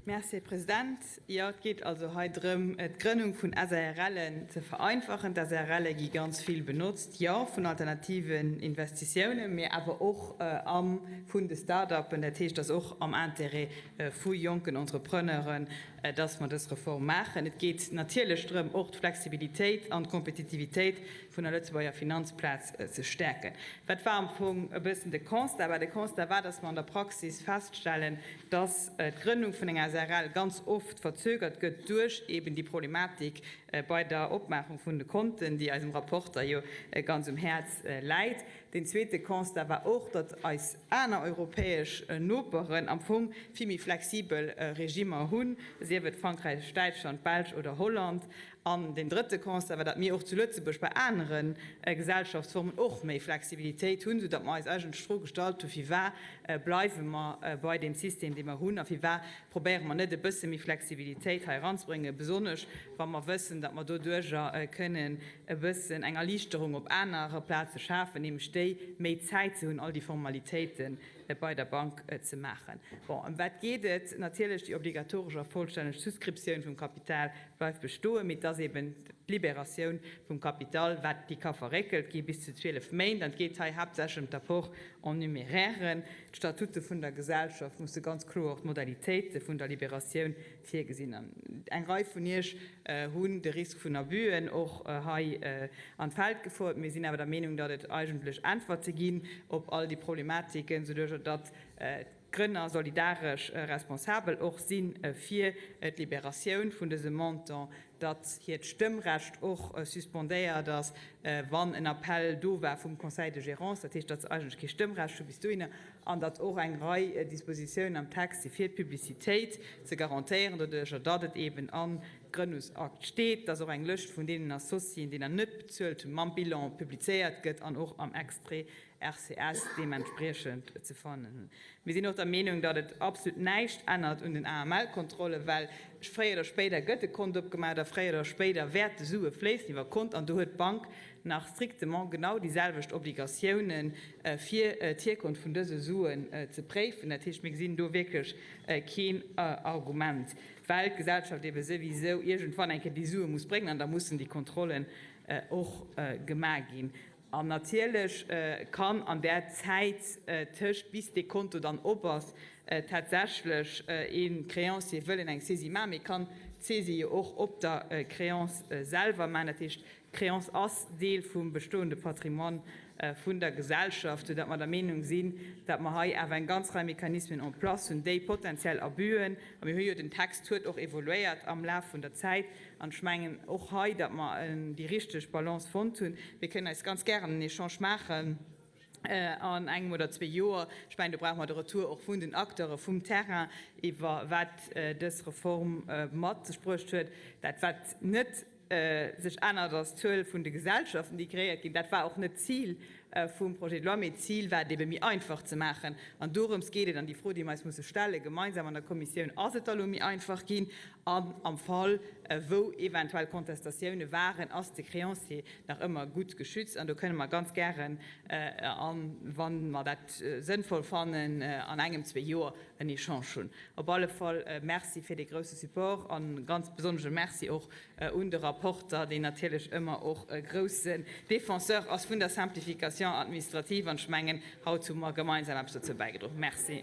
Merci, Här President. Jo, et geet also hei drëm, d'Grënnung vun SARLen ze vereinfachen. D'SARLe gi ganz vill benotzt, jo, vun alternativen Investitiounen, mee awer och am vun de Start-upen. Dat heescht, et ass och am Intérêt vu jonken Entrepreneuren, dass mer dës Reform maachen. Et geet natierlech drëm, och d'Flexibilitéit an d'Kompetitivitéit vun der Lëtzebuerger Finanzplaz ze stäerken. Wat war am Fong e bëssen de Constat? Bah, de Constat war, dass mer an der Praxis feststellen, dass d'Grënnung vun enger SARL ganz oft verzögert gëtt duerch eben déi Problematik bei der Opmaachung vun de Konten, déi eisem Rapporter jo ganz um Häerz läit. Deen zweete Constat war och, datt eis aner europäesch Noperen am Fong vill méi flexibel Regimmer hunn, sief et Frankräich, Däitschland, d'Belsch oder Holland. An deen drëtte Constat war, datt mir och zu Lëtzebuerg bei anere Gesellschaftsformen och méi Flexibilitéit hunn, soudatt mer eis eigentlech d'Fro gestallt hunn, Firwat bleiwe mer bei deem System, dee mer hunn, a firwat probéiere mer net e bësse méi Flexibilitéit hei eranzebréngen, besonnesch wa mer wëssen, datt mer doduerjer kënnen e bëssen eng Erliichterung op anere Plaze schafen, nämlech déi, méi Zäit ze hunn, all déi Formalitéite bei der Bank ze maachen. Bon, ëm wat geet et? Natierlech déi obligatoresch a vollstänneg Souscriptioun vum Kapital bleift bestoen, mee et ass eben d'Libératioun vum Kapital, wat déi ka verréckelt gi bis zu 12 Méint. An et geet hei haaptsächlech ëm d'Apport en numéraire. D'Statute vun der Gesellschaft musse ganz kloer och d'Modalitéite vun der Libératioun virgesinn. An eng Rei vun Iech hunn de Risk vun Abüen och hei an d'Feld gefouert. Mir sinn awer der Meenung, datt et eigentlech Äntwerte ginn op all déi Problematiken, souduerjer datt d'Grënner solidaresch responsabel och si fir d'Liberatioun vun dësem Montant, datt hiert Stëmmrecht och suspendéiert ass, wann en Appell do war vum Conseil de gérance, dat heescht, datt se eigentlech kee Stëmmrecht hu bis dohinner, an datt och eng Rei Dispositiounen am Text si fir d'Publicitéit ze garantéieren, doduercher datt et eeben am Grënnungsakt steet, datt och eng Lëscht vun deenen Associéen, déi nach net bezuelt hunn, mam Bilan publizéiert gëtt an och am Extrait RCS deementspriechend ze fannen hunn. Mir sinn och der Meenung, datt et absolut näischt ännert un den AML-Kontrollen, well fréier oder spéider gëtt e Kont opgemaach oder fréier oder spéider wäerte Sue fléissen iwwer Kont an do huet d'Bank nach strictement genau déi selwecht Obligatiounen, fir d'Hierkonft vun dëse Suen ze préifen. Dat heescht, mir gesinn do wierklech keen Argument, well d'Gesellschaft ebe souwisou iergendwann eng Kéier déi Sue muss bréngen an da mussen déi Kontrollen och gemaach ginn. An natierlech kann an där Zäit tëscht, bis dee Konto dann op ass, tatsächlech ee Créancier wëllen eng Saisie maachen. Mee kann d'Saisie jo och op der Créance selwer maachen. Dat heescht, d'Créance ass Deel vum bestoende Patrimoine vun der Gesellschaft, soudatt mer der Meenung sinn, datt mer hei awer eng ganz Rei Mechanismen en place hunn, déi potenziell Abüen, a mir hu jo, den Text huet och evoluéiert am Laf vun der Zäit, An ech mengen och hei, datt mer déi richteg Balance fonnt hunn. Mir kënnen eis ganz gären en Echange maachen an engem oder zwee Joer. Ech mengen, do brauche mer de Retour och vun den Acteure vum Terrain iwwer wat dës Reform mat sech bruecht huet. Dat, wat net sech ännert, ass d'Zuel vun de Gesellschaften, déi kreéiert ginn. Dat war och net d'Zil vum Projet de loi, mee d'Zil war et ebe méi einfach ze maachen. An dorëms geet et. An déi Fro, déi mer eis musse stelle gemeinsam an der Kommissioun, Ass et da lo méi einfach ginn? An am Fall, wou eventuell Contestatioune waren, ass de Créancier nach ëmmer gutt geschützt. An do kënne mer ganz gären, wa mer dat sënnvoll fannen, an engem, zwee Joer en Echange hunn. Op alle Fall Merci fir dee grousse Support a ganz besonnesch e Merci och un de Rapporter, deen natierlech ëmmer och e groussen Défenseur ass vun der Simplification administrative. An ech mengen, haut hu mer gemeinsam eppes dozou bäigedroen. Merci.